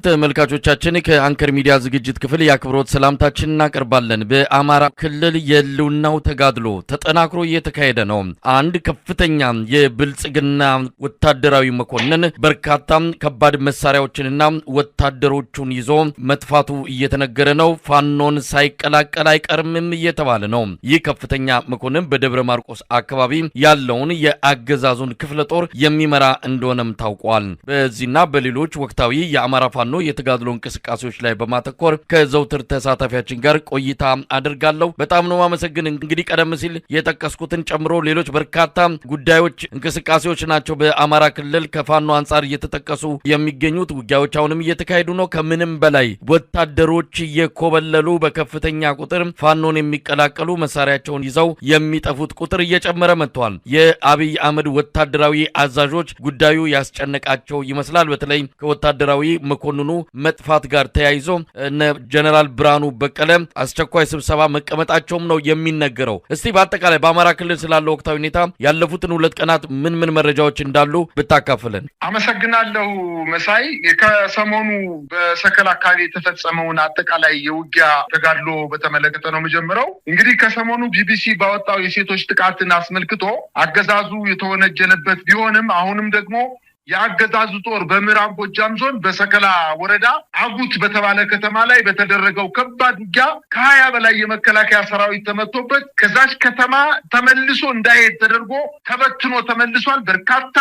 ተመልካቾቻችን፣ ከአንከር ሚዲያ ዝግጅት ክፍል የአክብሮት ሰላምታችን እናቀርባለን። በአማራ ክልል የህልውናው ተጋድሎ ተጠናክሮ እየተካሄደ ነው። አንድ ከፍተኛ የብልጽግና ወታደራዊ መኮንን በርካታ ከባድ መሳሪያዎችንና ወታደሮቹን ይዞ መጥፋቱ እየተነገረ ነው። ፋኖን ሳይቀላቀል አይቀርምም እየተባለ ነው። ይህ ከፍተኛ መኮንን በደብረ ማርቆስ አካባቢ ያለውን የአገዛዙን ክፍለ ጦር የሚመራ እንደሆነም ታውቋል። በዚህና በሌሎች ወቅታዊ የአማራ ፋኖ የተጋድሎ እንቅስቃሴዎች ላይ በማተኮር ከዘውትር ተሳታፊያችን ጋር ቆይታ አድርጋለሁ። በጣም ነው ማመሰግን። እንግዲህ ቀደም ሲል የጠቀስኩትን ጨምሮ ሌሎች በርካታ ጉዳዮች፣ እንቅስቃሴዎች ናቸው በአማራ ክልል ከፋኖ አንጻር እየተጠቀሱ የሚገኙት። ውጊያዎች አሁንም እየተካሄዱ ነው። ከምንም በላይ ወታደሮች እየኮበለሉ በከፍተኛ ቁጥር ፋኖን የሚቀላቀሉ፣ መሳሪያቸውን ይዘው የሚጠፉት ቁጥር እየጨመረ መጥቷል። የአብይ አህመድ ወታደራዊ አዛዦች ጉዳዩ ያስጨነቃቸው ይመስላል። በተለይ ከወታደራዊ መኮንኑ መጥፋት ጋር ተያይዞ እነ ጀነራል ብርሃኑ በቀለ አስቸኳይ ስብሰባ መቀመጣቸውም ነው የሚነገረው። እስቲ በአጠቃላይ በአማራ ክልል ስላለው ወቅታዊ ሁኔታ ያለፉትን 2 ቀናት ምን ምን መረጃዎች እንዳሉ ብታካፍለን። አመሰግናለሁ መሳይ። ከሰሞኑ በሰከላ አካባቢ የተፈጸመውን አጠቃላይ የውጊያ ተጋድሎ በተመለከተ ነው የምጀምረው። እንግዲህ ከሰሞኑ ቢቢሲ ባወጣው የሴቶች ጥቃትን አስመልክቶ አገዛዙ የተወነጀለበት ቢሆንም፣ አሁንም ደግሞ የአገዛዙ ጦር በምዕራብ ጎጃም ዞን በሰከላ ወረዳ አጉት በተባለ ከተማ ላይ በተደረገው ከባድ ውጊያ ከ20 በላይ የመከላከያ ሰራዊት ተመቶበት ከዛች ከተማ ተመልሶ እንዳይሄድ ተደርጎ ተበትኖ ተመልሷል። በርካታ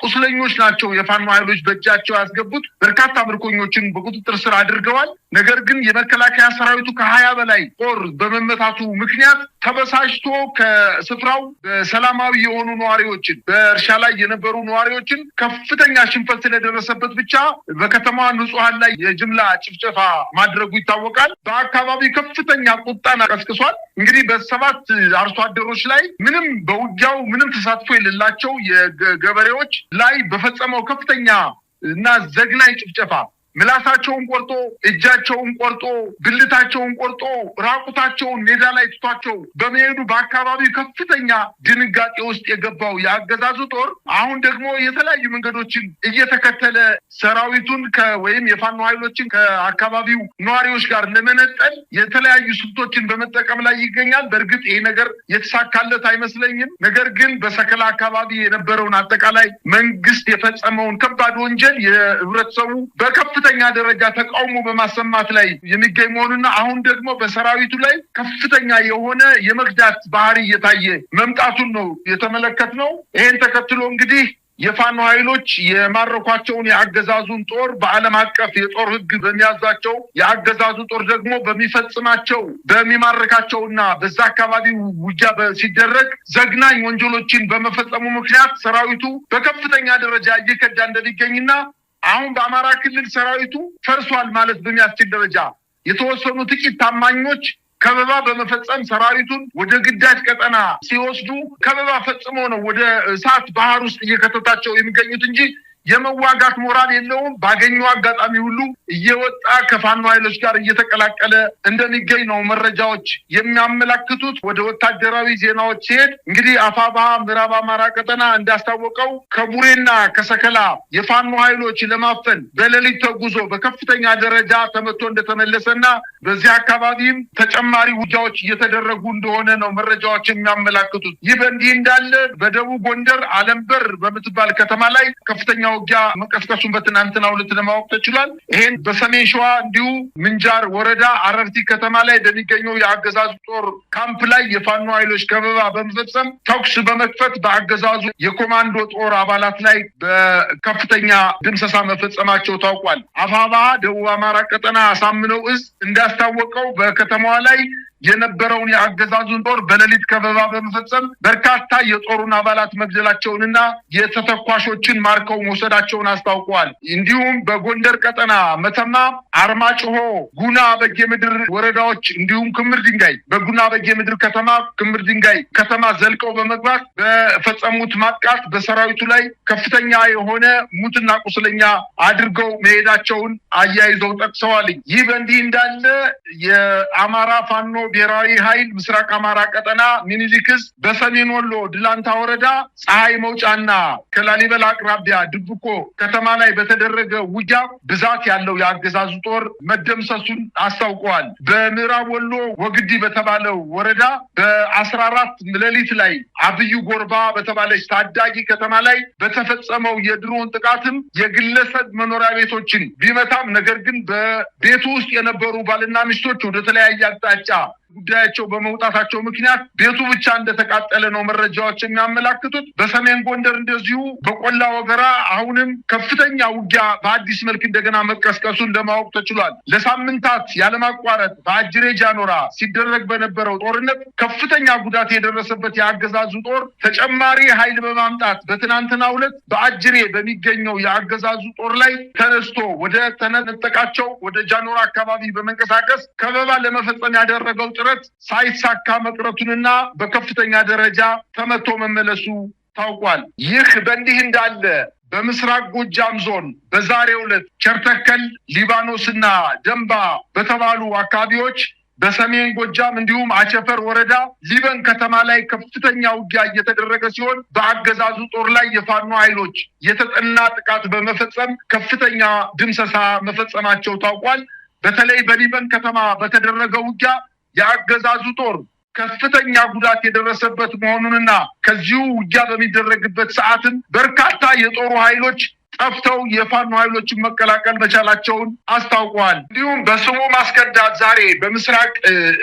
ቁስለኞች ናቸው የፋኖ ኃይሎች በእጃቸው ያስገቡት። በርካታ ምርኮኞችን በቁጥጥር ስር አድርገዋል። ነገር ግን የመከላከያ ሰራዊቱ ከ20 በላይ ጦር በመመታቱ ምክንያት ተበሳጭቶ ከስፍራው በሰላማዊ የሆኑ ነዋሪዎችን፣ በእርሻ ላይ የነበሩ ነዋሪዎችን ከፍተኛ ሽንፈት ስለደረሰበት ብቻ በከተማዋ ንጹሐን ላይ የጅምላ ጭፍጨፋ ማድረጉ ይታወቃል። በአካባቢው ከፍተኛ ቁጣን ቀስቅሷል። እንግዲህ በሰባት አርሶ አደሮች ላይ፣ ምንም በውጊያው ምንም ተሳትፎ የሌላቸው የገበሬዎች ላይ በፈጸመው ከፍተኛ እና ዘግናኝ ጭፍጨፋ ምላሳቸውን ቆርጦ፣ እጃቸውን ቆርጦ፣ ብልታቸውን ቆርጦ፣ ራቁታቸውን ሜዳ ላይ ትቷቸው በመሄዱ በአካባቢው ከፍተኛ ድንጋጤ ውስጥ የገባው የአገዛዙ ጦር አሁን ደግሞ የተለያዩ መንገዶችን እየተከተለ ሰራዊቱን ወይም የፋኖ ኃይሎችን ከአካባቢው ነዋሪዎች ጋር ለመነጠል የተለያዩ ስልቶችን በመጠቀም ላይ ይገኛል። በእርግጥ ይሄ ነገር የተሳካለት አይመስለኝም። ነገር ግን በሰከላ አካባቢ የነበረውን አጠቃላይ መንግስት የፈጸመውን ከባድ ወንጀል የህብረተሰቡ በከፍተኛ ደረጃ ተቃውሞ በማሰማት ላይ የሚገኝ መሆኑና አሁን ደግሞ በሰራዊቱ ላይ ከፍተኛ የሆነ የመክዳት ባህሪ እየታየ መምጣቱን ነው የተመለከትነው። ይሄን ተከትሎ እንግዲህ የፋኖ ኃይሎች የማረኳቸውን የአገዛዙን ጦር በዓለም አቀፍ የጦር ሕግ በሚያዛቸው፣ የአገዛዙ ጦር ደግሞ በሚፈጽማቸው፣ በሚማርካቸውና በዛ አካባቢ ውጊያ ሲደረግ ዘግናኝ ወንጀሎችን በመፈጸሙ ምክንያት ሰራዊቱ በከፍተኛ ደረጃ እየከዳ እንደሚገኝና አሁን በአማራ ክልል ሰራዊቱ ፈርሷል ማለት በሚያስችል ደረጃ የተወሰኑ ጥቂት ታማኞች ከበባ በመፈጸም ሰራዊቱን ወደ ግዳጅ ቀጠና ሲወስዱ ከበባ ፈጽሞ ነው ወደ እሳት ባህር ውስጥ እየከተታቸው የሚገኙት እንጂ የመዋጋት ሞራል የለውም። ባገኘው አጋጣሚ ሁሉ እየወጣ ከፋኖ ኃይሎች ጋር እየተቀላቀለ እንደሚገኝ ነው መረጃዎች የሚያመላክቱት። ወደ ወታደራዊ ዜናዎች ሲሄድ እንግዲህ አፋብኃ ምዕራብ አማራ ቀጠና እንዳስታወቀው ከቡሬና ከሰከላ የፋኖ ኃይሎች ለማፈን በሌሊት ተጉዞ በከፍተኛ ደረጃ ተመቶ እንደተመለሰና በዚህ አካባቢም ተጨማሪ ውጊያዎች እየተደረጉ እንደሆነ ነው መረጃዎች የሚያመላክቱት። ይህ በእንዲህ እንዳለ በደቡብ ጎንደር አለምበር በምትባል ከተማ ላይ ከፍተኛ ውጊያ መቀስቀሱን በትናንትናው ዕለት ለማወቅ ተችሏል። ይሄን በሰሜን ሸዋ እንዲሁ ምንጃር ወረዳ አረርቲ ከተማ ላይ በሚገኘው የአገዛዙ ጦር ካምፕ ላይ የፋኖ ኃይሎች ከበባ በመፈጸም ተኩስ በመክፈት በአገዛዙ የኮማንዶ ጦር አባላት ላይ በከፍተኛ ድምሰሳ መፈጸማቸው ታውቋል። አፋብኃ ደቡብ አማራ ቀጠና አሳምነው እዝ እንዳስታወቀው በከተማዋ ላይ የነበረውን የአገዛዙን ጦር በሌሊት ከበባ በመፈጸም በርካታ የጦሩን አባላት መግደላቸውንና የተተኳሾችን ማርከው መውሰዳቸውን አስታውቀዋል። እንዲሁም በጎንደር ቀጠና መተማ፣ አርማጭሆ፣ ጉና በጌ ምድር ወረዳዎች እንዲሁም ክምር ድንጋይ፣ በጉና በጌ ምድር ከተማ፣ ክምር ድንጋይ ከተማ ዘልቀው በመግባት በፈጸሙት ማጥቃት በሰራዊቱ ላይ ከፍተኛ የሆነ ሙትና ቁስለኛ አድርገው መሄዳቸውን አያይዘው ጠቅሰዋል። ይህ በእንዲህ እንዳለ የአማራ ፋኖ ብሔራዊ ኃይል ምስራቅ አማራ ቀጠና ሚኒሊክ እዝ በሰሜን ወሎ ድላንታ ወረዳ ፀሐይ መውጫና ከላሊበላ አቅራቢያ ድብኮ ከተማ ላይ በተደረገ ውጊያ ብዛት ያለው የአገዛዙ ጦር መደምሰሱን አስታውቀዋል። በምዕራብ ወሎ ወግዲ በተባለው ወረዳ በ14 ሌሊት ላይ አብዩ ጎርባ በተባለች ታዳጊ ከተማ ላይ በተፈጸመው የድሮን ጥቃትም የግለሰብ መኖሪያ ቤቶችን ቢመታም ነገር ግን በቤቱ ውስጥ የነበሩ ባልና ሚስቶች ወደ ተለያየ አቅጣጫ ጉዳያቸው በመውጣታቸው ምክንያት ቤቱ ብቻ እንደተቃጠለ ነው መረጃዎች የሚያመላክቱት። በሰሜን ጎንደር እንደዚሁ በቆላ ወገራ አሁንም ከፍተኛ ውጊያ በአዲስ መልክ እንደገና መቀስቀሱን ለማወቅ ተችሏል። ለሳምንታት ያለማቋረጥ በአጅሬ ጃኖራ ሲደረግ በነበረው ጦርነት ከፍተኛ ጉዳት የደረሰበት የአገዛዙ ጦር ተጨማሪ ኃይል በማምጣት በትናንትናው ዕለት በአጅሬ በሚገኘው የአገዛዙ ጦር ላይ ተነስቶ ወደ ተነጠቃቸው ወደ ጃኖራ አካባቢ በመንቀሳቀስ ከበባ ለመፈጸም ያደረገው ጥረት ሳይሳካ መቅረቱንና በከፍተኛ ደረጃ ተመቶ መመለሱ ታውቋል። ይህ በእንዲህ እንዳለ በምስራቅ ጎጃም ዞን በዛሬው ዕለት ቸርተከል፣ ሊባኖስና ደንባ በተባሉ አካባቢዎች በሰሜን ጎጃም እንዲሁም አቸፈር ወረዳ ሊበን ከተማ ላይ ከፍተኛ ውጊያ እየተደረገ ሲሆን በአገዛዙ ጦር ላይ የፋኖ ኃይሎች የተጠና ጥቃት በመፈጸም ከፍተኛ ድምሰሳ መፈጸማቸው ታውቋል። በተለይ በሊበን ከተማ በተደረገ ውጊያ የአገዛዙ ጦር ከፍተኛ ጉዳት የደረሰበት መሆኑንና ከዚሁ ውጊያ በሚደረግበት ሰዓትም በርካታ የጦሩ ኃይሎች ጠፍተው የፋኖ ኃይሎችን መቀላቀል መቻላቸውን አስታውቀዋል። እንዲሁም በስሙ ማስከዳት ዛሬ በምስራቅ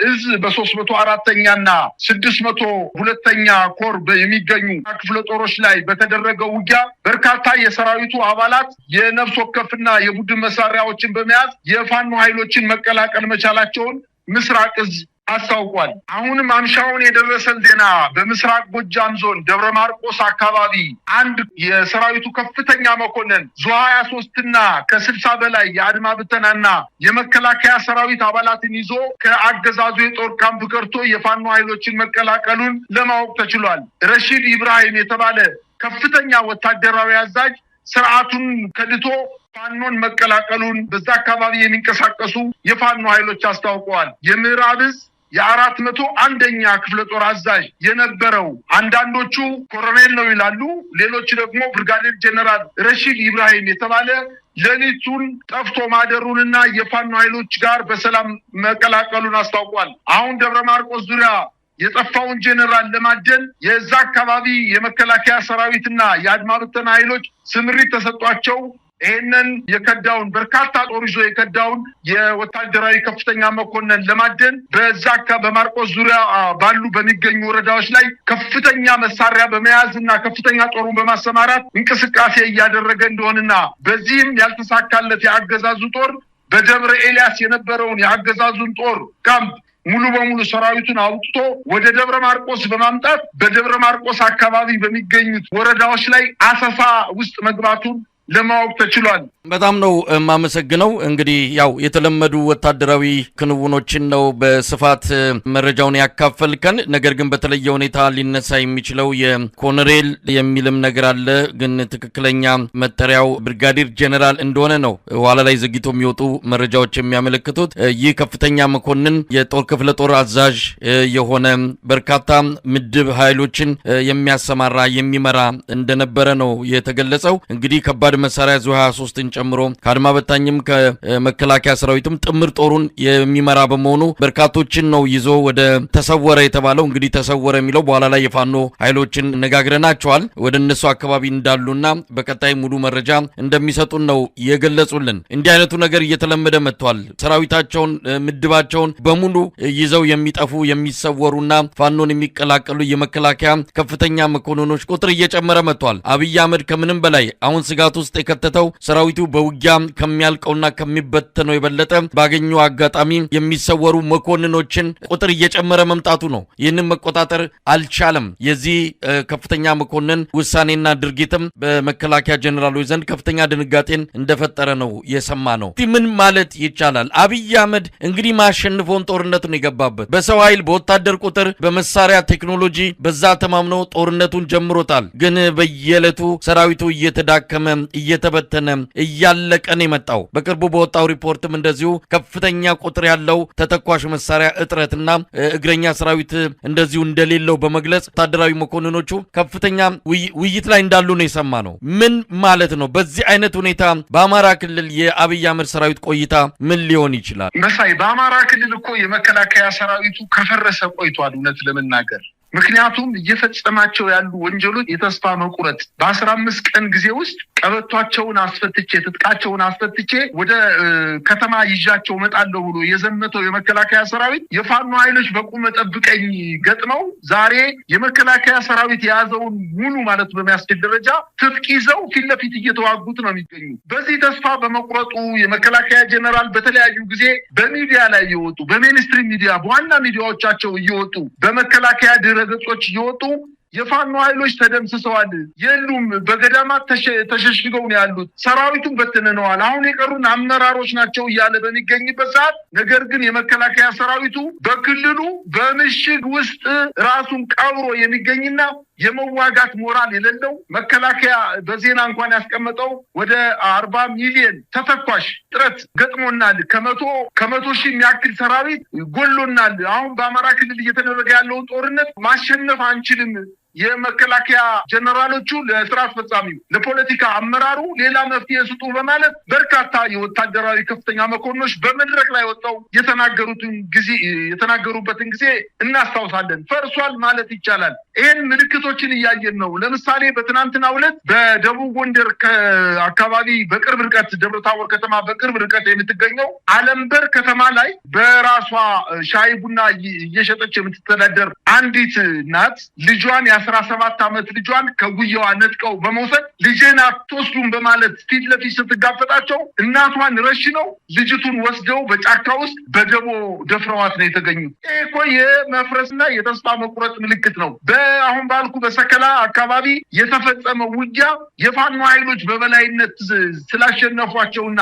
እዝ በ304ኛና 602ኛ ኮር የሚገኙ ክፍለ ጦሮች ላይ በተደረገው ውጊያ በርካታ የሰራዊቱ አባላት የነፍስ ወከፍና የቡድን መሳሪያዎችን በመያዝ የፋኖ ኃይሎችን መቀላቀል መቻላቸውን ምስራቅ እዝ አስታውቋል። አሁንም አምሻውን የደረሰን ዜና በምስራቅ ጎጃም ዞን ደብረ ማርቆስ አካባቢ አንድ የሰራዊቱ ከፍተኛ መኮንን ዙ 23 እና ከ60 በላይ የአድማ ብተናና የመከላከያ ሰራዊት አባላትን ይዞ ከአገዛዙ የጦር ካምፕ ቀርቶ የፋኖ ኃይሎችን መቀላቀሉን ለማወቅ ተችሏል። ረሺድ ኢብራሂም የተባለ ከፍተኛ ወታደራዊ አዛዥ ስርዓቱን ከድቶ ፋኖን መቀላቀሉን በዛ አካባቢ የሚንቀሳቀሱ የፋኖ ኃይሎች አስታውቀዋል። የምዕራብ እዝ የ401ኛ ክፍለ ጦር አዛዥ የነበረው አንዳንዶቹ ኮሎኔል ነው ይላሉ፣ ሌሎች ደግሞ ብርጋዴር ጀነራል ረሺድ ኢብራሂም የተባለ ሌሊቱን ጠፍቶ ማደሩንና የፋኖ ኃይሎች ጋር በሰላም መቀላቀሉን አስታውቋል። አሁን ደብረ ማርቆስ ዙሪያ የጠፋውን ጀነራል ለማደን የዛ አካባቢ የመከላከያ ሰራዊትና የአድማ ብተና ኃይሎች ስምሪት ተሰጧቸው ይሄንን የከዳውን በርካታ ጦር ይዞ የከዳውን የወታደራዊ ከፍተኛ መኮንን ለማደን በዛ በማርቆስ ዙሪያ ባሉ በሚገኙ ወረዳዎች ላይ ከፍተኛ መሳሪያ በመያዝ እና ከፍተኛ ጦሩን በማሰማራት እንቅስቃሴ እያደረገ እንደሆነና በዚህም ያልተሳካለት የአገዛዙ ጦር በደብረ ኤልያስ የነበረውን የአገዛዙን ጦር ካምፕ ሙሉ በሙሉ ሰራዊቱን አውጥቶ ወደ ደብረ ማርቆስ በማምጣት በደብረ ማርቆስ አካባቢ በሚገኙት ወረዳዎች ላይ አሰሳ ውስጥ መግባቱን ለማወቅ ተችሏል። በጣም ነው የማመሰግነው። እንግዲህ ያው የተለመዱ ወታደራዊ ክንውኖችን ነው በስፋት መረጃውን ያካፈልከን። ነገር ግን በተለየ ሁኔታ ሊነሳ የሚችለው የኮሎኔል የሚልም ነገር አለ፣ ግን ትክክለኛ መጠሪያው ብርጋዴር ጀነራል እንደሆነ ነው ኋላ ላይ ዘግይቶ የሚወጡ መረጃዎች የሚያመለክቱት። ይህ ከፍተኛ መኮንን የጦር ክፍለ ጦር አዛዥ የሆነ በርካታ ምድብ ኃይሎችን የሚያሰማራ የሚመራ እንደነበረ ነው የተገለጸው። እንግዲህ ከባድ መሳሪያ ዙ 23ን ጨምሮ ከአድማ በታኝም ከመከላከያ ሰራዊትም ጥምር ጦሩን የሚመራ በመሆኑ በርካቶችን ነው ይዞ ወደ ተሰወረ የተባለው። እንግዲህ ተሰወረ የሚለው በኋላ ላይ የፋኖ ኃይሎችን ነጋግረናቸዋል። ወደ እነሱ አካባቢ እንዳሉና በቀጣይ ሙሉ መረጃ እንደሚሰጡን ነው የገለጹልን። እንዲህ አይነቱ ነገር እየተለመደ መጥቷል። ሰራዊታቸውን ምድባቸውን በሙሉ ይዘው የሚጠፉ የሚሰወሩና ፋኖን የሚቀላቀሉ የመከላከያ ከፍተኛ መኮንኖች ቁጥር እየጨመረ መጥቷል። አብይ አህመድ ከምንም በላይ አሁን ስጋት ውስጥ የከተተው ሰራዊቱ በውጊያ ከሚያልቀውና ከሚበተነው የበለጠ ባገኙ አጋጣሚ የሚሰወሩ መኮንኖችን ቁጥር እየጨመረ መምጣቱ ነው። ይህንን መቆጣጠር አልቻለም። የዚህ ከፍተኛ መኮንን ውሳኔና ድርጊትም በመከላከያ ጀኔራሎች ዘንድ ከፍተኛ ድንጋጤን እንደፈጠረ ነው የሰማ ነው። ምን ማለት ይቻላል? አብይ አህመድ እንግዲህ ማሸንፎን ጦርነቱን የገባበት በሰው ኃይል፣ በወታደር ቁጥር፣ በመሳሪያ ቴክኖሎጂ በዛ ተማምኖ ጦርነቱን ጀምሮታል። ግን በየዕለቱ ሰራዊቱ እየተዳከመ እየተበተነ እያለቀ ነው የመጣው። በቅርቡ በወጣው ሪፖርትም እንደዚሁ ከፍተኛ ቁጥር ያለው ተተኳሽ መሳሪያ እጥረትና እግረኛ ሰራዊት እንደዚሁ እንደሌለው በመግለጽ ወታደራዊ መኮንኖቹ ከፍተኛ ውይይት ላይ እንዳሉ ነው የሰማነው። ምን ማለት ነው? በዚህ አይነት ሁኔታ በአማራ ክልል የአብይ አህመድ ሰራዊት ቆይታ ምን ሊሆን ይችላል? መሳይ፣ በአማራ ክልል እኮ የመከላከያ ሰራዊቱ ከፈረሰ ቆይቷል፣ እውነት ለመናገር። ምክንያቱም እየፈጸማቸው ያሉ ወንጀሎች የተስፋ መቁረጥ፣ በ15 ቀን ጊዜ ውስጥ ቀበቷቸውን አስፈትቼ፣ ትጥቃቸውን አስፈትቼ ወደ ከተማ ይዣቸው እመጣለሁ ብሎ የዘመተው የመከላከያ ሰራዊት የፋኖ ኃይሎች በቁመ ጠብቀኝ ገጥመው ዛሬ የመከላከያ ሰራዊት የያዘውን ሙሉ ማለት በሚያስችል ደረጃ ትጥቅ ይዘው ፊት ለፊት እየተዋጉት ነው የሚገኙ። በዚህ ተስፋ በመቁረጡ የመከላከያ ጀነራል በተለያዩ ጊዜ በሚዲያ ላይ እየወጡ፣ በ mainstream media፣ በዋና ሚዲያዎቻቸው እየወጡ፣ በመከላከያ ድረገጾች እየወጡ የፋኖ ኃይሎች ተደምስሰዋል፣ የሉም፣ በገዳማት ተሸሽገው ነው ያሉት፣ ሰራዊቱን በትነነዋል፣ አሁን የቀሩን አመራሮች ናቸው እያለ በሚገኝበት ሰዓት፣ ነገር ግን የመከላከያ ሰራዊቱ በክልሉ በምሽግ ውስጥ ራሱን ቀብሮ የሚገኝና የመዋጋት ሞራል የሌለው፣ መከላከያ በዜና እንኳን ያስቀመጠው ወደ 40 ሚሊዮን ተተኳሽ እጥረት ገጥሞናል፣ ከ100 ሺህ የሚያክል ሰራዊት ጎሎናል፣ አሁን በአማራ ክልል እየተደረገ ያለውን ጦርነት ማሸነፍ አንችልም፣ የመከላከያ ጀነራሎቹ ለስራ አስፈጻሚው፣ ለፖለቲካ አመራሩ ሌላ መፍትሄ ስጡ በማለት በርካታ የወታደራዊ ከፍተኛ መኮንኖች በመድረክ ላይ ወጥተው የተናገሩበትን ጊዜ እናስታውሳለን። ፈርሷል ማለት ይቻላል። ይህን ምልክቶችን እያየን ነው። ለምሳሌ በትናንትናው ዕለት በደቡብ ጎንደር አካባቢ በቅርብ ርቀት፣ ደብረታቦር ከተማ በቅርብ ርቀት የምትገኘው አለምበር ከተማ ላይ በራሷ ሻይ ቡና እየሸጠች የምትተዳደር አንዲት እናት ልጇን፣ የ17 ዓመት ልጇን ከጉያዋ ነጥቀው በመውሰድ ልጄን አትወስዱም በማለት ፊት ለፊት ስትጋፈጣቸው እናቷን ረሽነው ልጅቱን ወስደው በጫካ ውስጥ በደቦ ደፍረዋት ነው የተገኙት። ይህ እኮ የመፍረስና የተስፋ መቁረጥ ምልክት ነው። በአሁን ባልኩ በሰከላ አካባቢ የተፈጸመው ውጊያ የፋኖ ኃይሎች በበላይነት ስላሸነፏቸውና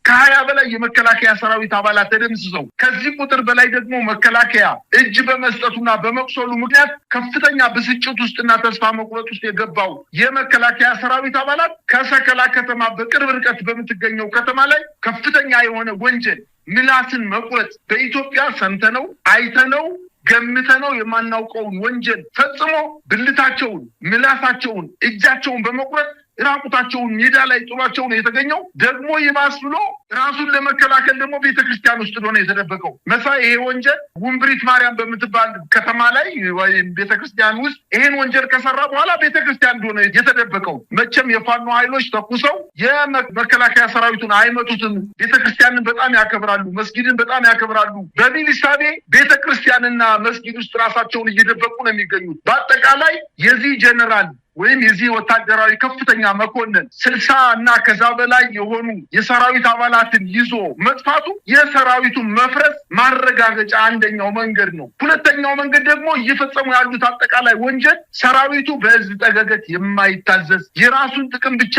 ከ20 በላይ የመከላከያ ሰራዊት አባላት ተደምስሰው ከዚህ ቁጥር በላይ ደግሞ መከላከያ እጅ በመስጠቱና በመቁሰሉ ምክንያት ከፍተኛ ብስጭት ውስጥና ተስፋ መቁረጥ ውስጥ የገባው የመከላከያ ሰራዊት አባላት ከሰከላ ከተማ በቅርብ ርቀት በምትገኘው ከተማ ላይ ከፍተኛ የሆነ ወንጀል፣ ምላስን መቁረጥ፣ በኢትዮጵያ ሰምተነው፣ አይተነው፣ ገምተነው የማናውቀውን ወንጀል ፈጽሞ ብልታቸውን፣ ምላሳቸውን፣ እጃቸውን በመቁረጥ ራቁታቸውን ሜዳ ላይ ጥሏቸው ነው የተገኘው። ደግሞ ይባስ ብሎ ራሱን ለመከላከል ደግሞ ቤተክርስቲያን ውስጥ ሆነ የተደበቀው። መሳይ፣ ይሄ ወንጀል ውንብሪት ማርያም በምትባል ከተማ ላይ ወይም ቤተክርስቲያን ውስጥ ይሄን ወንጀል ከሰራ በኋላ ቤተክርስቲያን እንደሆነ የተደበቀው። መቼም የፋኖ ኃይሎች ተኩሰው የመከላከያ ሰራዊቱን አይመቱትም። ቤተክርስቲያንን በጣም ያከብራሉ፣ መስጊድን በጣም ያከብራሉ በሚል እሳቤ ቤተክርስቲያንና መስጊድ ውስጥ ራሳቸውን እየደበቁ ነው የሚገኙት። በአጠቃላይ የዚህ ጀነራል ወይም የዚህ ወታደራዊ ከፍተኛ መኮንን 60 እና ከዛ በላይ የሆኑ የሰራዊት አባላትን ይዞ መጥፋቱ የሰራዊቱን መፍረስ ማረጋገጫ አንደኛው መንገድ ነው። ሁለተኛው መንገድ ደግሞ እየፈጸሙ ያሉት አጠቃላይ ወንጀል ሰራዊቱ በህዝብ ጠገገት የማይታዘዝ፣ የራሱን ጥቅም ብቻ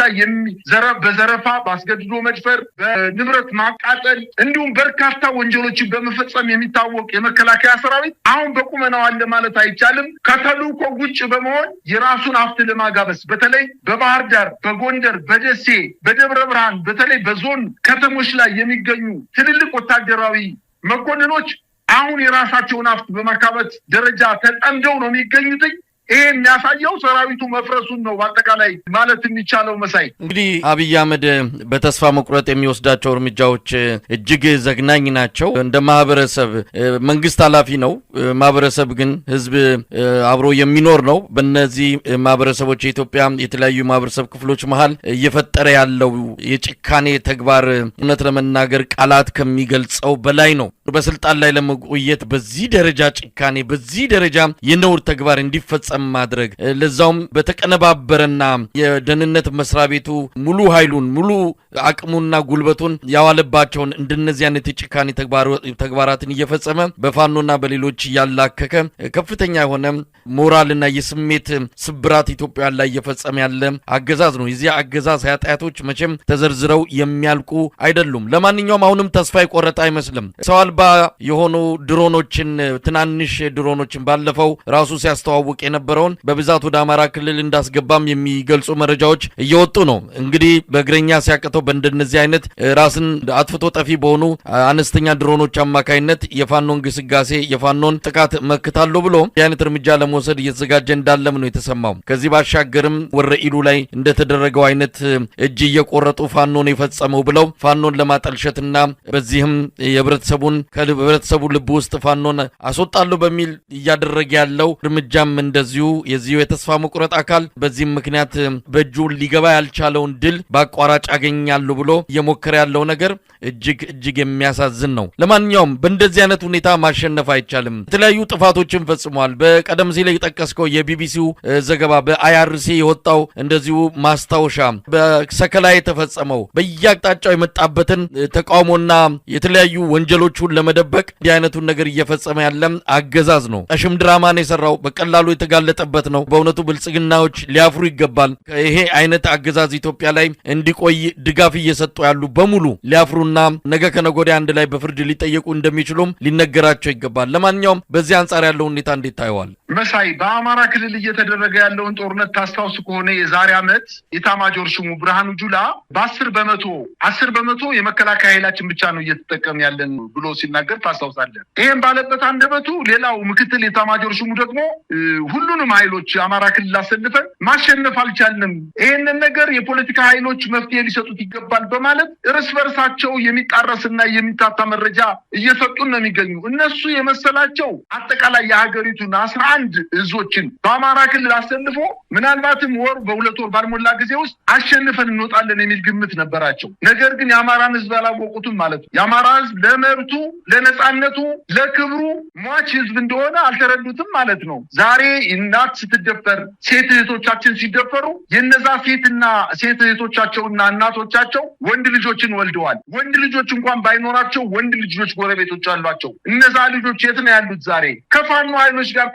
በዘረፋ፣ በአስገድዶ መድፈር፣ በንብረት ማቃጠል እንዲሁም በርካታ ወንጀሎችን በመፈጸም የሚታወቅ የመከላከያ ሰራዊት አሁን በቁመናው አለ ማለት አይቻልም። ከተልዕኮ ውጭ በመሆን የራሱን ሀብት ለማጋበስ በተለይ በባህር ዳር፣ በጎንደር፣ በደሴ፣ በደብረ ብርሃን፣ በተለይ በዞን ከተሞች ላይ የሚገኙ ትልልቅ ወታደራዊ መኮንኖች አሁን የራሳቸውን ሀብት በማካበት ደረጃ ተጠምደው ነው የሚገኙት። ይሄ የሚያሳየው ሰራዊቱ መፍረሱን ነው በአጠቃላይ ማለት የሚቻለው፣ መሳይ። እንግዲህ አብይ አህመድ በተስፋ መቁረጥ የሚወስዳቸው እርምጃዎች እጅግ ዘግናኝ ናቸው። እንደ ማህበረሰብ መንግስት ኃላፊ ነው። ማህበረሰብ ግን ህዝብ አብሮ የሚኖር ነው። በእነዚህ ማህበረሰቦች፣ የኢትዮጵያ የተለያዩ ማህበረሰብ ክፍሎች መሀል እየፈጠረ ያለው የጭካኔ ተግባር እውነት ለመናገር ቃላት ከሚገልጸው በላይ ነው። በስልጣን ላይ ለመቆየት በዚህ ደረጃ ጭካኔ፣ በዚህ ደረጃ የነውር ተግባር እንዲፈጸም ማድረግ፣ ለዛውም በተቀነባበረና የደህንነት መስሪያ ቤቱ ሙሉ ኃይሉን፣ ሙሉ አቅሙና ጉልበቱን ያዋለባቸውን እንደነዚህ አይነት የጭካኔ ተግባራትን እየፈጸመ በፋኖና በሌሎች እያላከከ ከፍተኛ የሆነ ሞራልና የስሜት ስብራት ኢትዮጵያውያን ላይ እየፈጸመ ያለ አገዛዝ ነው። የዚህ አገዛዝ ኃጢአቶች መቼም ተዘርዝረው የሚያልቁ አይደሉም። ለማንኛውም አሁንም ተስፋ የቆረጠ አይመስልም። ሰው አልባ አልባ የሆኑ ድሮኖችን፣ ትናንሽ ድሮኖችን ባለፈው ራሱ ሲያስተዋውቅ የነበረውን በብዛት ወደ አማራ ክልል እንዳስገባም የሚገልጹ መረጃዎች እየወጡ ነው። እንግዲህ በእግረኛ ሲያቅተው በእንደነዚህ አይነት ራስን አጥፍቶ ጠፊ በሆኑ አነስተኛ ድሮኖች አማካይነት የፋኖን ግስጋሴ፣ የፋኖን ጥቃት መክታለሁ ብሎ የአይነት እርምጃ ለመውሰድ እየተዘጋጀ እንዳለም ነው የተሰማው። ከዚህ ባሻገርም ወረኢሉ ላይ እንደተደረገው አይነት እጅ እየቆረጡ ፋኖን የፈጸመው ብለው ፋኖን ለማጠልሸትና በዚህም የህብረተሰቡን ከህብረተሰቡ ልብ ውስጥ ፋኖን አስወጣለሁ በሚል እያደረገ ያለው እርምጃም እንደዚሁ የዚሁ የተስፋ መቁረጥ አካል፣ በዚህም ምክንያት በእጁ ሊገባ ያልቻለውን ድል በአቋራጭ አገኛለሁ ብሎ እየሞከረ ያለው ነገር እጅግ እጅግ የሚያሳዝን ነው። ለማንኛውም በእንደዚህ አይነት ሁኔታ ማሸነፍ አይቻልም። የተለያዩ ጥፋቶችን ፈጽሟል። በቀደም ሲል የጠቀስከው የቢቢሲው ዘገባ፣ በአይአርሲ የወጣው እንደዚሁ ማስታወሻ፣ በሰከላ የተፈጸመው በየአቅጣጫው የመጣበትን ተቃውሞና የተለያዩ ወንጀሎቹን ለመደበቅ እንዲህ አይነቱን ነገር እየፈጸመ ያለም አገዛዝ ነው። ቀሽም ድራማን የሰራው በቀላሉ የተጋለጠበት ነው። በእውነቱ ብልጽግናዎች ሊያፍሩ ይገባል። ይሄ አይነት አገዛዝ ኢትዮጵያ ላይ እንዲቆይ ድጋፍ እየሰጡ ያሉ በሙሉ ሊያፍሩና ነገ ከነገ ወዲያ አንድ ላይ በፍርድ ሊጠየቁ እንደሚችሉም ሊነገራቸው ይገባል። ለማንኛውም በዚህ አንጻር ያለው ሁኔታ እንዴት ታየዋል? መሳይ፣ በአማራ ክልል እየተደረገ ያለውን ጦርነት ታስታውስ ከሆነ የዛሬ ዓመት ኢታማጆር ሹሙ ብርሃኑ ጁላ በ10 በመቶ 10% የመከላከያ ኃይላችን ብቻ ነው እየተጠቀም ያለን ብሎ ሲናገር ታስታውሳለን። ይህም ባለበት አንደበቱ ሌላው ምክትል ኢታማጆር ሹሙ ደግሞ ሁሉንም ኃይሎች አማራ ክልል አሰልፈን ማሸነፍ አልቻልንም፣ ይህንን ነገር የፖለቲካ ኃይሎች መፍትሄ ሊሰጡት ይገባል በማለት እርስ በርሳቸው የሚጣረስና የሚታታ መረጃ እየሰጡን ነው የሚገኙ። እነሱ የመሰላቸው አጠቃላይ የሀገሪቱን 11 እዞችን በአማራ ክልል አሰልፎ ምናልባትም ወር በ2 ወር ባልሞላ ጊዜ ውስጥ አሸንፈን እንወጣለን የሚል ግምት ነበራቸው። ነገር ግን የአማራን ህዝብ አላወቁትም ማለት ነው። የአማራ ህዝብ ለመብቱ፣ ለነፃነቱ፣ ለክብሩ ሟች ህዝብ እንደሆነ አልተረዱትም ማለት ነው። ዛሬ እናት ስትደፈር፣ ሴት እህቶቻችን ሲደፈሩ የነዛ ሴትና ሴት እህቶቻቸውና እናቶቻቸው ወንድ ልጆችን ወልደዋል። ወንድ ልጆች እንኳን ባይኖራቸው ወንድ ልጆች ጎረቤቶች አሏቸው። እነዛ ልጆች የት ነው ያሉት? ዛሬ ከፋኖ ኃይሎች ጋር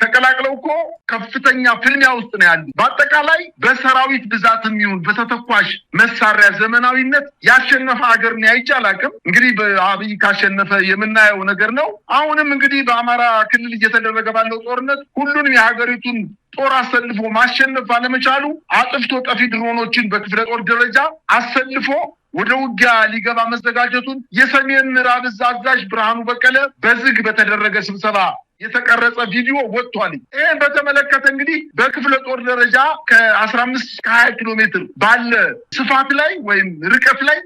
ተቀላቅለው እኮ ከፍተኛ ፍልሚያ ውስጥ ነው ያሉት። በአጠቃላይ በሰራዊት ብዛትም ይሁን በተተኳሽ መሳሪያ ዘመናዊነት ያሸነፈ ሀገር ነው አይቼ አላውቅም። እንግዲህ በአብይ ካሸነፈ የምናየው ነገር ነው። አሁንም እንግዲህ በአማራ ክልል እየተደረገ ባለው ጦርነት ሁሉንም የሀገሪቱን ጦር አሰልፎ ማሸነፍ ባለመቻሉ አጥፍቶ ጠፊ ድሮኖችን በክፍለ ጦር ደረጃ አሰልፎ ወደ ውጊያ ሊገባ መዘጋጀቱን የሰሜን ምዕራብ እዝ አዛዥ ብርሃኑ በቀለ በዝግ በተደረገ ስብሰባ የተቀረጸ ቪዲዮ ወጥቷል። ይህን በተመለከተ እንግዲህ በክፍለ ጦር ደረጃ ከ15 እስከ 20 ኪሎ ሜትር ባለ ስፋት ላይ ወይም ርቀት ላይ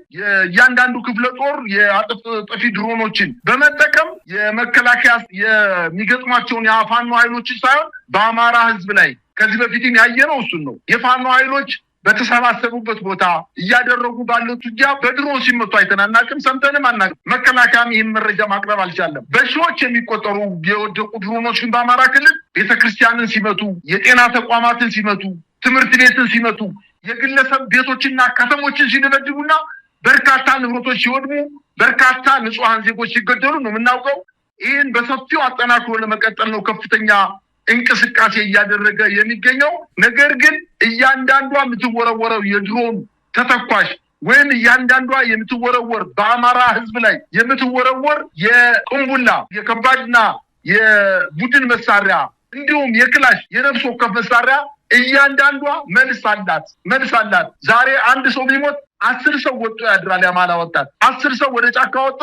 እያንዳንዱ ክፍለ ጦር የአጥፍቶ ጠፊ ድሮኖችን በመጠቀም የመከላከያ የሚገጥሟቸውን የፋኖ ኃይሎችን ሳይሆን በአማራ ሕዝብ ላይ ከዚህ በፊትም ያየነው እሱን ነው። የፋኖ ኃይሎች በተሰባሰቡበት ቦታ እያደረጉ ባሉት ውጊያ በድሮን ሲመቱ አይተን አናውቅም፣ ሰምተንም አናውቅም። መከላከያም ይህን መረጃ ማቅረብ አልቻለም። በሺዎች የሚቆጠሩ የወደቁ ድሮኖች ግን በአማራ ክልል ቤተክርስቲያንን ሲመቱ፣ የጤና ተቋማትን ሲመቱ፣ ትምህርት ቤትን ሲመቱ፣ የግለሰብ ቤቶችና ከተሞችን ሲደበድቡና በርካታ ንብረቶች ሲወድሙ፣ በርካታ ንጹሐን ዜጎች ሲገደሉ ነው የምናውቀው። ይህን በሰፊው አጠናክሮ ለመቀጠል ነው ከፍተኛ እንቅስቃሴ እያደረገ የሚገኘው። ነገር ግን እያንዳንዷ የምትወረወረው የድሮን ተተኳሽ ወይም እያንዳንዷ የምትወረወር በአማራ ሕዝብ ላይ የምትወረወር የቅንቡላ፣ የከባድና የቡድን መሳሪያ እንዲሁም የክላሽ፣ የነፍስ ወከፍ መሳሪያ እያንዳንዷ መልስ አላት፣ መልስ አላት። ዛሬ አንድ ሰው ቢሞት 10 ሰው ወጥቶ ያድራል። የአማራ ወጣት 10 ሰው ወደ ጫካ ወጥቶ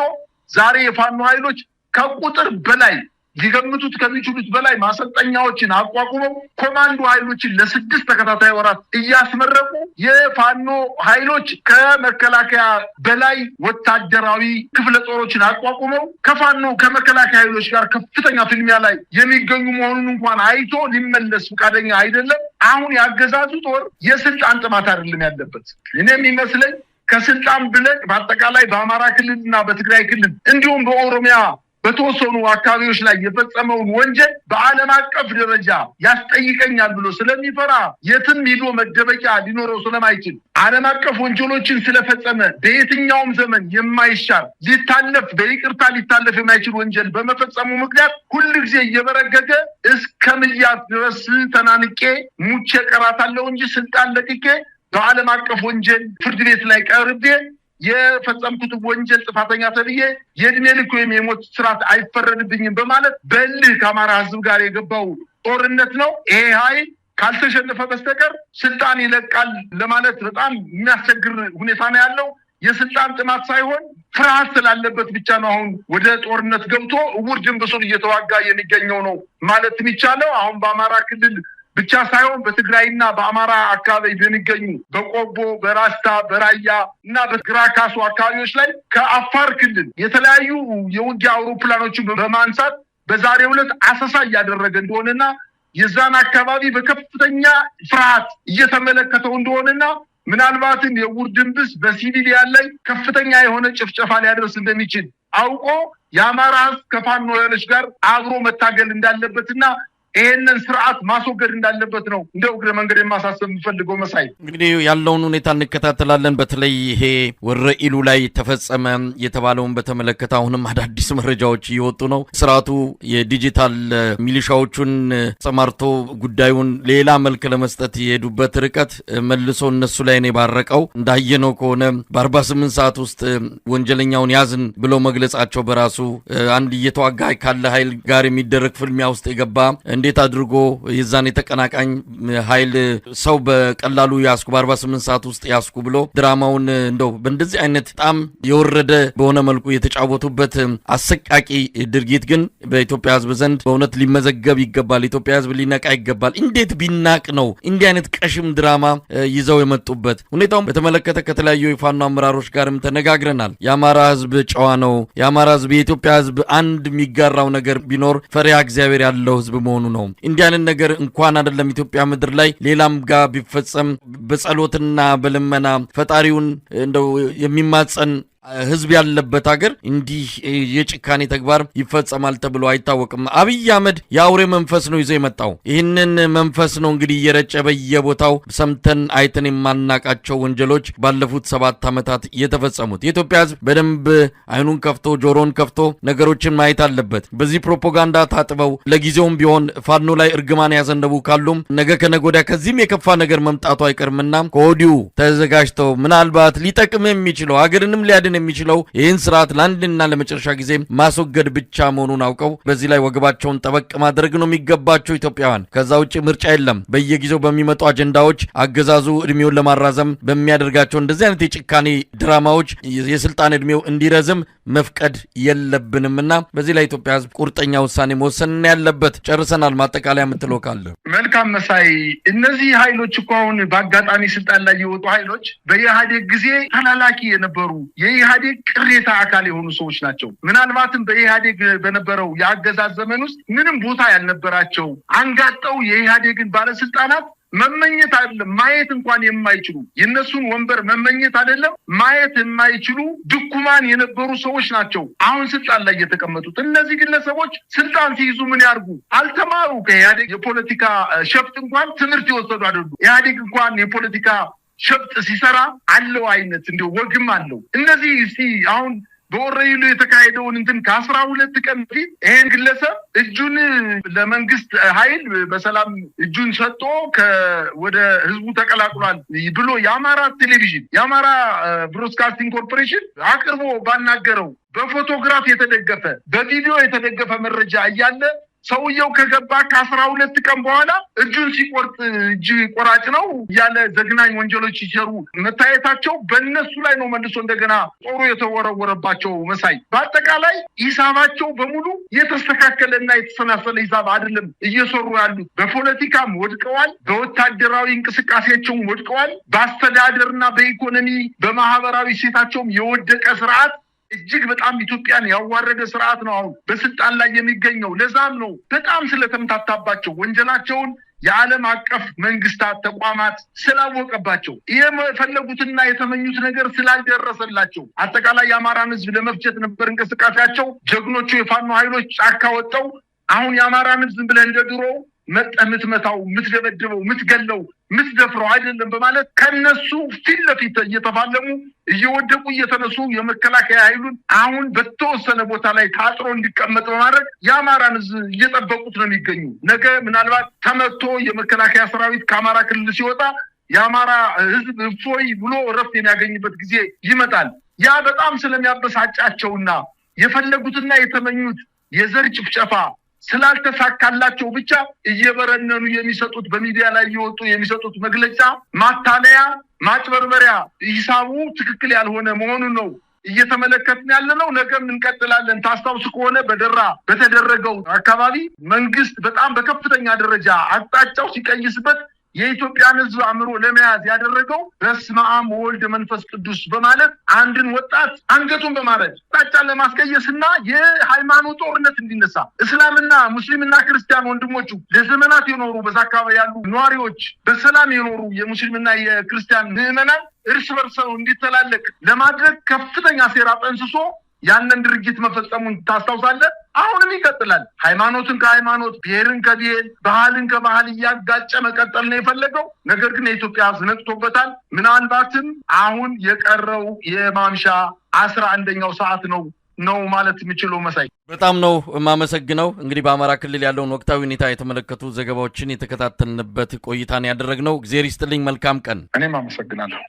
ዛሬ የፋኖ ኃይሎች ከቁጥር በላይ፣ ሊገምቱት ከሚችሉት በላይ ማሰልጠኛዎችን አቋቁመው ኮማንዶ ኃይሎችን ለ6 ተከታታይ ወራት እያስመረቁ የፋኖ ኃይሎች ከመከላከያ በላይ ወታደራዊ ክፍለ ጦሮችን አቋቁመው ከፋኖ ከመከላከያ ኃይሎች ጋር ከፍተኛ ፍልሚያ ላይ የሚገኙ መሆኑን እንኳን አይቶ ሊመለስ ፈቃደኛ አይደለም። አሁን ያገዛዙ ጦር የስልጣን ጥማት አይደለም ያለበት። እኔ የሚመስለኝ ከስልጣን ብለቅ በአጠቃላይ በአማራ ክልል እና በትግራይ ክልል እንዲሁም በኦሮሚያ በተወሰኑ አካባቢዎች ላይ የፈጸመውን ወንጀል በዓለም አቀፍ ደረጃ ያስጠይቀኛል ብሎ ስለሚፈራ፣ የትም ሂዶ መደበቂያ ሊኖረው ስለማይችል፣ ዓለም አቀፍ ወንጀሎችን ስለፈጸመ፣ በየትኛውም ዘመን የማይሻር፣ ሊታለፍ በይቅርታ ሊታለፍ የማይችል ወንጀል በመፈጸሙ ምክንያት ሁል ጊዜ እየበረገገ እስከ ምያት ድረስ ተናንቄ ሙቼ ቀራታለሁ እንጂ ስልጣን ለቅቄ በዓለም አቀፍ ወንጀል ፍርድ ቤት ላይ ቀርቤ የፈጸምኩት ወንጀል ጥፋተኛ ተብዬ የእድሜ ልክ ወይም የሞት ስርዓት አይፈረድብኝም በማለት በእልህ ከአማራ ህዝብ ጋር የገባው ጦርነት ነው። ይሄ ኃይል ካልተሸነፈ በስተቀር ስልጣን ይለቃል ለማለት በጣም የሚያስቸግር ሁኔታ ነው ያለው። የስልጣን ጥማት ሳይሆን ፍርሃት ስላለበት ብቻ ነው አሁን ወደ ጦርነት ገብቶ እውር ድንብሱን እየተዋጋ የሚገኘው ነው ማለት የሚቻለው። አሁን በአማራ ክልል ብቻ ሳይሆን በትግራይና በአማራ አካባቢ በሚገኙ በቆቦ፣ በራስታ፣ በራያ እና በግራ ካሶ አካባቢዎች ላይ ከአፋር ክልል የተለያዩ የውጊያ አውሮፕላኖችን በማንሳት በዛሬው ዕለት አሰሳ እያደረገ እንደሆነና የዛን አካባቢ በከፍተኛ ፍርሃት እየተመለከተው እንደሆነና ምናልባትም የዕውር ድንብስ በሲቪሊያን ላይ ከፍተኛ የሆነ ጭፍጨፋ ሊያደርስ እንደሚችል አውቆ የአማራ ህዝብ ከፋኖ ኃይሎች ጋር አብሮ መታገል እንዳለበትና ይሄንን ስርዓት ማስወገድ እንዳለበት ነው እንደው እግረ መንገድ የማሳሰብ የምፈልገው። መሳይ፣ እንግዲህ ያለውን ሁኔታ እንከታተላለን። በተለይ ይሄ ወረኢሉ ላይ ተፈጸመ የተባለውን በተመለከተ አሁንም አዳዲስ መረጃዎች እየወጡ ነው። ስርዓቱ የዲጂታል ሚሊሻዎቹን ሰማርቶ ጉዳዩን ሌላ መልክ ለመስጠት የሄዱበት ርቀት መልሶ እነሱ ላይ ነው የባረቀው። እንዳየነው ከሆነ በ48 ሰዓት ውስጥ ወንጀለኛውን ያዝን ብለው መግለጻቸው በራሱ አንድ እየተዋጋ ካለ ኃይል ጋር የሚደረግ ፍልሚያ ውስጥ የገባ እንዴት አድርጎ የዛን የተቀናቃኝ ኃይል ሰው በቀላሉ ያስኩ፣ በ48 ሰዓት ውስጥ ያስኩ ብሎ ድራማውን እንደው በእንደዚህ አይነት በጣም የወረደ በሆነ መልኩ የተጫወቱበት አሰቃቂ ድርጊት ግን በኢትዮጵያ ሕዝብ ዘንድ በእውነት ሊመዘገብ ይገባል። ኢትዮጵያ ሕዝብ ሊነቃ ይገባል። እንዴት ቢናቅ ነው እንዲህ አይነት ቀሽም ድራማ ይዘው የመጡበት? ሁኔታውን በተመለከተ ከተለያዩ የፋኖ አመራሮች ጋርም ተነጋግረናል። የአማራ ሕዝብ ጨዋ ነው። የአማራ ሕዝብ፣ የኢትዮጵያ ሕዝብ አንድ የሚጋራው ነገር ቢኖር ፈሪሃ እግዚአብሔር ያለው ሕዝብ መሆኑ ነው። እንዲህ አይነት ነገር እንኳን አይደለም ኢትዮጵያ ምድር ላይ ሌላም ጋር ቢፈጸም በጸሎትና በልመና ፈጣሪውን እንደው የሚማጸን ህዝብ ያለበት ሀገር እንዲህ የጭካኔ ተግባር ይፈጸማል ተብሎ አይታወቅም። አብይ አህመድ የአውሬ መንፈስ ነው ይዞ የመጣው። ይህንን መንፈስ ነው እንግዲህ እየረጨ በየቦታው ሰምተን አይተን የማናቃቸው ወንጀሎች ባለፉት 7 ዓመታት የተፈጸሙት። የኢትዮጵያ ህዝብ በደንብ አይኑን ከፍቶ ጆሮን ከፍቶ ነገሮችን ማየት አለበት። በዚህ ፕሮፓጋንዳ ታጥበው ለጊዜውም ቢሆን ፋኖ ላይ እርግማን ያዘነቡ ካሉም ነገ ከነገ ወዲያ ከዚህም የከፋ ነገር መምጣቱ አይቀርምና ከወዲሁ ተዘጋጅተው ምናልባት ሊጠቅም የሚችለው፣ ሀገርንም ሊያድን የሚችለው ይህን ስርዓት ለአንድና ለመጨረሻ ጊዜ ማስወገድ ብቻ መሆኑን አውቀው በዚህ ላይ ወገባቸውን ጠበቅ ማድረግ ነው የሚገባቸው ኢትዮጵያውያን። ከዛ ውጭ ምርጫ የለም። በየጊዜው በሚመጡ አጀንዳዎች አገዛዙ እድሜውን ለማራዘም በሚያደርጋቸው እንደዚህ አይነት የጭካኔ ድራማዎች የስልጣን እድሜው እንዲረዝም መፍቀድ የለብንምና በዚህ ላይ ኢትዮጵያ ህዝብ ቁርጠኛ ውሳኔ መወሰን ያለበት። ጨርሰናል። ማጠቃለያ የምትለው ካለ? መልካም መሳይ፣ እነዚህ ኃይሎች እኮ አሁን በአጋጣሚ ስልጣን ላይ የወጡ ኃይሎች በኢህአዴግ ጊዜ ተላላኪ የነበሩ፣ የኢህአዴግ ቅሬታ አካል የሆኑ ሰዎች ናቸው። ምናልባትም በኢህአዴግ በነበረው የአገዛዝ ዘመን ውስጥ ምንም ቦታ ያልነበራቸው፣ አንጋጠው የኢህአዴግን ባለስልጣናት መመኘት አይደለም ማየት እንኳን የማይችሉ፣ የእነሱን ወንበር መመኘት አይደለም ማየት የማይችሉ ድኩማን የነበሩ ሰዎች ናቸው አሁን ስልጣን ላይ የተቀመጡት። እነዚህ ግለሰቦች ስልጣን ሲይዙ ምን ያርጉ? አልተማሩ። ከኢህአዴግ የፖለቲካ ሸፍጥ እንኳን ትምህርት የወሰዱ አይደሉ። ኢህአዴግ እንኳን የፖለቲካ ሸፍጥ ሲሰራ አለው አይነት እንዲሁ ወግም አለው። እነዚህ እስቲ አሁን በወረኢሉ የተካሄደውን እንትን ከ12 ቀን በፊት ይሄን ግለሰብ እጁን ለመንግስት ኃይል በሰላም እጁን ሰጥቶ ወደ ህዝቡ ተቀላቅሏል ብሎ የአማራ ቴሌቪዥን፣ የአማራ ብሮድካስቲንግ ኮርፖሬሽን አቅርቦ ባናገረው በፎቶግራፍ የተደገፈ፣ በቪዲዮ የተደገፈ መረጃ እያለ ሰውየው ከገባ ከ12 ቀን በኋላ እጁን ሲቆርጥ እጅ ቆራጭ ነው እያለ ዘግናኝ ወንጀሎች ሲሰሩ መታየታቸው በእነሱ ላይ ነው መልሶ እንደገና ጦሩ የተወረወረባቸው መሳይ። በአጠቃላይ ሂሳባቸው በሙሉ የተስተካከለና የተሰናሰለ ሂሳብ አይደለም እየሰሩ ያሉት። በፖለቲካም ወድቀዋል፣ በወታደራዊ እንቅስቃሴያቸውም ወድቀዋል፣ በአስተዳደርና በኢኮኖሚ በማህበራዊ እሴታቸውም የወደቀ ስርዓት፣ እጅግ በጣም ኢትዮጵያን ያዋረደ ስርዓት ነው አሁን በስልጣን ላይ የሚገኘው። ለዛም ነው በጣም ስለተምታታባቸው፣ ወንጀላቸውን የዓለም አቀፍ መንግስታት ተቋማት ስላወቀባቸው፣ የፈለጉትና የተመኙት ነገር ስላልደረሰላቸው አጠቃላይ የአማራን ህዝብ ለመፍጀት ነበር እንቅስቃሴያቸው። ጀግኖቹ የፋኖ ኃይሎች ጫካ ወጠው አሁን የአማራን ህዝብ ዝም ብለህ እንደ ድሮ መጠህ የምትመታው፣ የምትደበድበው፣ የምትገለው፣ የምትደፍረው አይደለም በማለት ከነሱ ፊት ለፊት እየተፋለሙ እየወደቁ እየተነሱ የመከላከያ ኃይሉን አሁን በተወሰነ ቦታ ላይ ታጥሮ እንዲቀመጥ በማድረግ የአማራን ህዝብ እየጠበቁት ነው የሚገኙ። ነገ ምናልባት ተመቶ የመከላከያ ሰራዊት ከአማራ ክልል ሲወጣ የአማራ ህዝብ እፎይ ብሎ እረፍት የሚያገኝበት ጊዜ ይመጣል። ያ በጣም ስለሚያበሳጫቸውና የፈለጉትና የተመኙት የዘር ጭፍጨፋ ስላልተሳካላቸው ብቻ እየበረነኑ የሚሰጡት፣ በሚዲያ ላይ እየወጡ የሚሰጡት መግለጫ ማታለያ፣ ማጭበርበሪያ፣ ሂሳቡ ትክክል ያልሆነ መሆኑን ነው እየተመለከትን ያለ ነው። ነገም እንቀጥላለን። ታስታውስ ከሆነ በደራ በተደረገው አካባቢ መንግስት በጣም በከፍተኛ ደረጃ አቅጣጫው ሲቀይስበት የኢትዮጵያን ሕዝብ አእምሮ ለመያዝ ያደረገው በስመ አብ ወወልድ መንፈስ ቅዱስ በማለት አንድን ወጣት አንገቱን በማረድ አቅጣጫን ለማስቀየስና የሃይማኖት ጦርነት እንዲነሳ፣ እስላምና ሙስሊምና ክርስቲያን ወንድሞቹ ለዘመናት የኖሩ፣ በዛ አካባቢ ያሉ ነዋሪዎች፣ በሰላም የኖሩ የሙስሊምና የክርስቲያን ምዕመናን እርስ በርሰው እንዲተላለቅ ለማድረግ ከፍተኛ ሴራ ጠንስሶ ያንን ድርጊት መፈጸሙን ታስታውሳለህ። አሁንም ይቀጥላል። ሃይማኖትን ከሃይማኖት፣ ብሔርን ከብሔር፣ ባህልን ከባህል እያጋጨ መቀጠል ነው የፈለገው። ነገር ግን የኢትዮጵያ ሕዝብ ነቅቶበታል። ምናልባትም አሁን የቀረው የማምሻ 11ኛው ሰዓት ነው ማለት የምችለው መሳይ። በጣም ነው የማመሰግነው። እንግዲህ በአማራ ክልል ያለውን ወቅታዊ ሁኔታ የተመለከቱ ዘገባዎችን የተከታተልንበት ቆይታን ያደረግነው። እግዜር ይስጥልኝ። መልካም ቀን። እኔም አመሰግናለሁ።